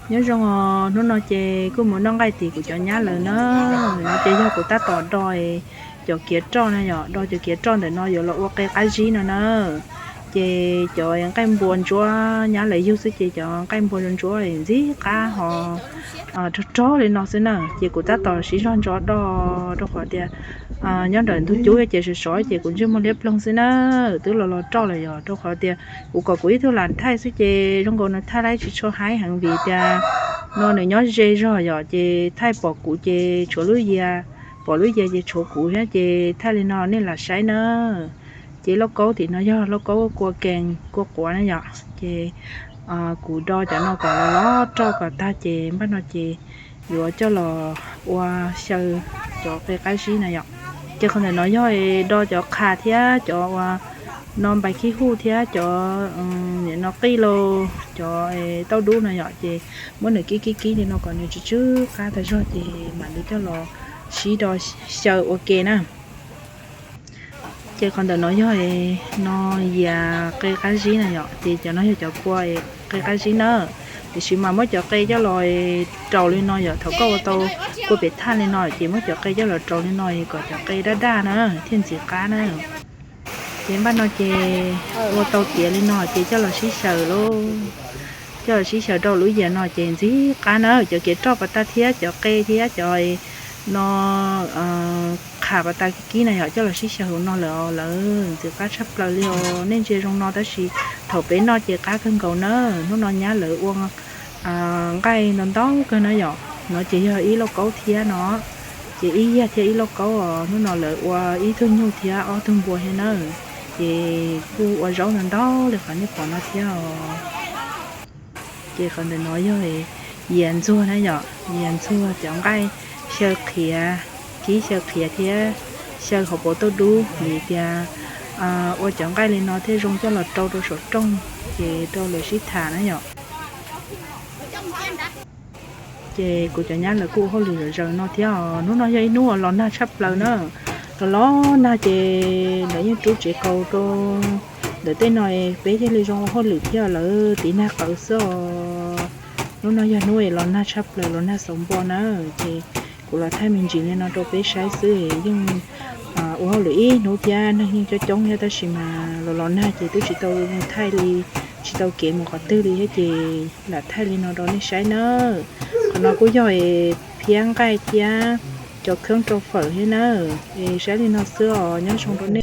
Nyob zoo os, hnub no ces kuj mus noj nqaij tim kuv cov nyab lawv na. No ces yog kuv tab tom do cov kiav roj na yom, do cov kiav roj ntawm no yuav los ua qe qab zib no na. Ces cov nqaij npua ntsuab nyab lawv yug xwb ces cov nqaij npua ntsuab ntxim qab ho rog rog li no xwb na. Ces kuv tab tom siv zog ntso do rau qhov tias nyob ntawm ntug cub ces sov sov ces kuv ntsej muag liab ploog xwb na. Twb los los roj lawm yom, rau qhov tias kuv kom kuv ib tug lam thaij xwb ces zoo nkaus nws thaij laib tsis tshua haib heev vim tias no nws nyob ze zog yom, ces thaij pom kuv ces tshuav lub yias, pom lub yias ces tshuav kuv thiab ces thaij li no nej lam saib na. Ces lauj kaub tim no yog lauj kaub kua kees kua quav na yom, ces kuv do cov no kom los los roj kom tag ces npaj no ces yuav coj los ua xyaw cov qe qab zib na yom. Ces qhov ntawm no yog do cov qha thiab cov uas no npais khib huj thiab cov nim no qij lauj, cov tauj dub no yom, ces muab nws kib kib kib li no kom nws tsw tsw qab tag zog ces mam li coj los sib do xyaw ua ke na. Ces qhov ntawm no yog no yias qe qab zib na yom, ces cov no yog cov kua qe qab zib na. Tiam sis mas muab cov qe coj los raus li no yom, thaum koj ua tau kua pem thaj li no ces muab cov qe coj los raus li no kom cov qe daj daj na thiaj ntxim qab na. Ces npaj no ces ua tau tiav li no ces coj los sib xyaw lauj. Coj los sib xyaw rau lub yias no ces ntxim qab na, cov kiav roj pas tas thiab cov qe thiab cov no qha pas tas kib na yom, coj los sib xyaw hauv no lawm lawv ntxim qab tshaj plaws li os. Nej ntsia zoo no tab sis thaum peb noj ces qab kawg nkaus na. Hnub no nyab lawv ua nqaij ntau ntau kawg na yom. No ces yog ib lauj kaub thiab no, ces ib yag thiab ib lauj kaub os. Hnub no lawv ua ib tug nyuj thiab ob tug npua thiab na, ces kuj ua zaub ntau ntau li qhov nej pom no thiab os. Ces qhov ntawm no yog yias ntxuag na yom, yias ntxuag cov nqaij xyaw qhiav, kib xyaw qhiav thiab xyaw hauv paus tauj dub vim tias ua cov nqaij li no thiaj zoo coj los rau rau saum rooj ces rau lawv sib tham na yom. Ces kuv cov nyab lawv kuj ua hauj lwm zom zaws no thiab os. Hnub no yog ib hnub uas los nag tshaj plaws na, los los nag ces lawv yeej rub tsev kaus rau ntawm tej no, peb thiaj li zoo ua hauj lwm thiab, lawv tiv nag qawv xwb os. Hnub no yog hnub es los nag tshaj plaws, los nag xauv npo na, ces kuv los thaij me ntsis li no rau peb saib xwb. Yeej ua hauj lwm ib hnub thiab neeg yeej coob coob thiab tab sis mas los los nag ces twb tsis tau thaij li, tsis tau kev mus qhov twg li thiab ces lam thaij li no rau nej saib na. Qhov no kuj yog phiab nqaij thiab cov kheeb rau fawm thiab na. Es saib li no xwb os, nyob zoo rau nej.